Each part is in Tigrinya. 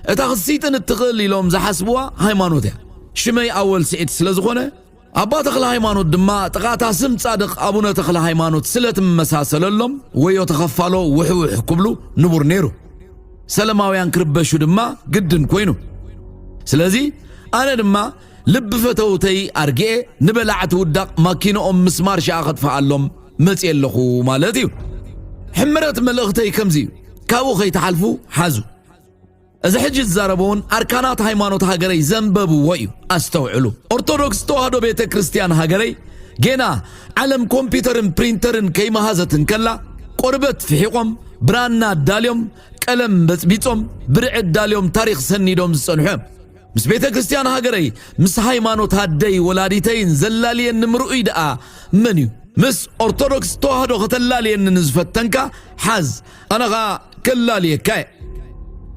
እታ ክትስይጥን እትኽእል ኢሎም ዝሓስብዋ ሃይማኖት እያ። ሽመይ ኣወል ስዒድ ስለ ዝኾነ፣ ኣባ ተኽለ ሃይማኖት ድማ ጥቓታ ስም ጻድቕ ኣቡነ ተኽለ ሃይማኖት ስለ ትመሳሰለሎም፣ ወዮ ተኸፋሎ ውሕውሕ ክብሉ ንቡር ነይሩ። ሰለማውያን ክርበሹ ድማ ግድን ኮይኑ። ስለዚ ኣነ ድማ ልቢ ፈተውተይ ኣርግኤ፣ ንበላዕቲ ውዳቕ ማኪንኦም ምስማር ሸኣ ከጥፍኣሎም መጽየ ኣለኹ ማለት እዩ። ሕምረት መልእኽተይ ከምዚ እዩ። ካብኡ ከይትሓልፉ ሓዙ። እዚ ሕጂ ዝዛረቦ እውን ኣርካናት ሃይማኖት ሃገረይ ዘንበብዎ እዩ። ኣስተውዕሉ። ኦርቶዶክስ ተዋህዶ ቤተ ክርስቲያን ሃገረይ ጌና ዓለም ኮምፒውተርን ፕሪንተርን ከይመሃዘት እንከላ፣ ቆርበት ፍሒቖም፣ ብራና ኣዳልዮም፣ ቀለም በጽቢጾም፣ ብርዒ ኣዳልዮም ታሪኽ ሰኒዶም ዝጸንሑ እዮም። ምስ ቤተ ክርስቲያን ሃገረይ፣ ምስ ሃይማኖት ኣደይ ወላዲተይን ዘላልየኒ ምርኡይ ደኣ መን እዩ? ምስ ኦርቶዶክስ ተዋህዶ ከተላልየኒ ንዝፈተንካ ሓዝ፣ ኣነ ኸኣ ከላልየካ እየ።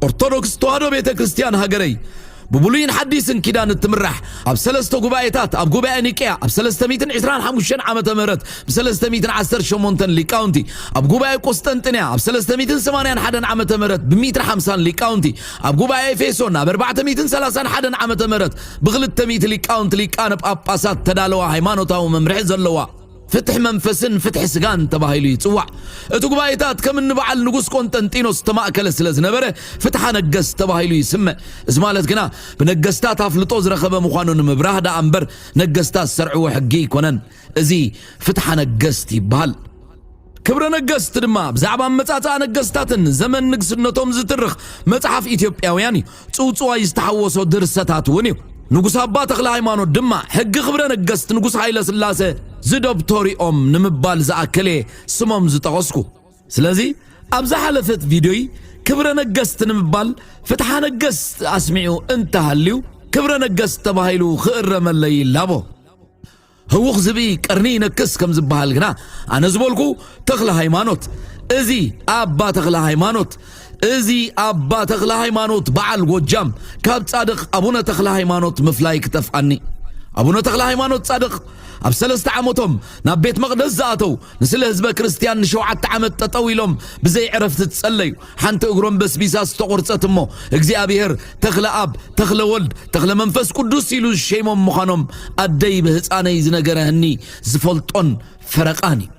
ኦርቶዶክስ ተዋህዶ ቤተ ክርስቲያን ሃገረይ ብብሉይን ሓዲስን ኪዳን እትምራሕ፣ ኣብ ሰለስተ ጉባኤታት፣ ኣብ ጉባኤ ኒቅያ ኣብ ሰለስተ ሚእትን ዕስራን ሓሙሽተን ዓመተ ምህረት ብ ሰለስተ ሚእትን ዓሰርተ ሸሞንተን ሊቃውንቲ፣ ኣብ ጉባኤ ቁስጠንጥንያ ኣብ ሰለስተ ሚእትን ሰማንያን ሓደን ዓመተ ምህረት ብ ሚእትን ሓምሳን ሊቃውንቲ፣ ኣብ ጉባኤ ኤፌሶን ኣብ ኣርባዕተ ሚእትን ሰላሳን ሓደን ዓመተ ምህረት ብ ክልተ ሚእቲ ሊቃውንቲ ሊቃነ ጳጳሳት ተዳለዋ ሃይማኖታዊ መምርሒ ዘለዋ፣ ፍትሒ መንፈስን ፍትሒ ስጋን ተባሂሉ ይጽዋዕ። እቲ ጉባኤታት ከም እንበዓል ንጉስ ቆንጠንጢኖስ ዝተማእከለ ስለ ዝነበረ፣ ፍትሓ ነገስት ተባሂሉ ይስመ። እዚ ማለት ግና፣ ብነገስታት ኣፍልጦ ዝረኸበ ምዃኑ ንምብራህ ደኣ እምበር፣ ነገስታት ዝሰርዕዎ ሕጊ ኣይኮነን። እዚ ፍትሓ ነገስት ይበሃል። ክብረ ነገስት ድማ ብዛዕባ ኣመጻጽኣ ነገስታትን ዘመን ንግስነቶም ዝትርኽ መጽሓፍ ኢትዮጵያውያን እዩ። ጽውጽዋይ ዝተሓወሶ ድርሰታት እውን እዩ። ንጉስ ኣባ ተኽለ ሃይማኖት ድማ ሕጊ ክብረ ነገስት ንጉስ ሃይለ ስላሰ ዝደብተሩኦም ንምባል ዝኣክል እየ ስሞም ዝጠቐስኩ። ስለዚ ኣብ ዝሓለፈት ቪድዮይ ክብረ ነገስት ንምባል ፍትሓ ነገስት ኣስሚዑ እንተሃልዩ፣ ክብረ ነገስት ተባሂሉ ክእረመለይ ይላቦ። ህውኽ ዝብኢ ቀርኒ ይነክስ ከም ዝበሃል ግና፣ ኣነ ዝበልኩ ተኽለ ሃይማኖት፣ እዚ ኣባ ተኽለ ሃይማኖት፣ እዚ ኣባ ተኽለ ሃይማኖት በዓል ጎጃም፣ ካብ ጻድቕ ኣቡነ ተኽለ ሃይማኖት ምፍላይ ክጠፍኣኒ። ኣቡነ ተኽለ ሃይማኖት ጻድቕ ኣብ ሰለስተ ዓመቶም ናብ ቤት መቕደስ ዝኣተው፣ ንስለ ህዝበ ክርስቲያን ንሸውዓተ ዓመት ጠጠው ኢሎም ብዘይ ዕረፍቲ ዝጸለዩ፣ ሓንቲ እግሮም በስቢሳ ዝተቖርጸት እሞ፣ እግዚኣብሔር ተኽለ ኣብ፣ ተኽለ ወልድ፣ ተኽለ መንፈስ ቅዱስ ኢሉ ዝሸይሞም ምዃኖም ኣደይ ብህፃነይ ዝነገረህኒ ዝፈልጦን ፈረቓን እዩ።